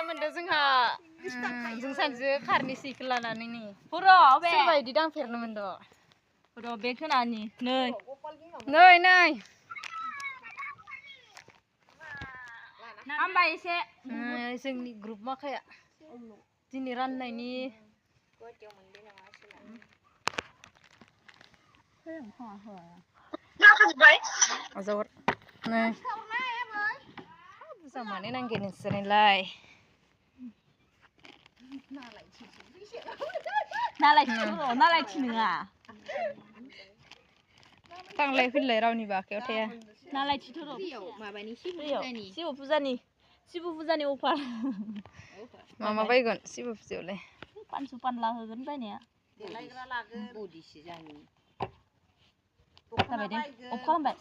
मोनदों जोंहा जों सानजो खारनि साइकेल लानानै नि फुर' बे सोरबा इदि दांफेरनो मोनदों फुर' बे खोनानि नै हामबा एसे जोंनि ग्रुप माखाया दिनै राननायनि आजावर नै बुरजा मानो नांगौ नोंसोरनोलाय नालायथि नङा थांलाय फैलाय रावनिबो आखायाव थाया नालायथिथ' माबानि शिब फुजानि अफार मा बायगोन शिब फुजायावलाय पानसु पानला होगोन बायनाया देलायग्रा लागोन बडिसो जानि जाबाय दे अफ खालामबाय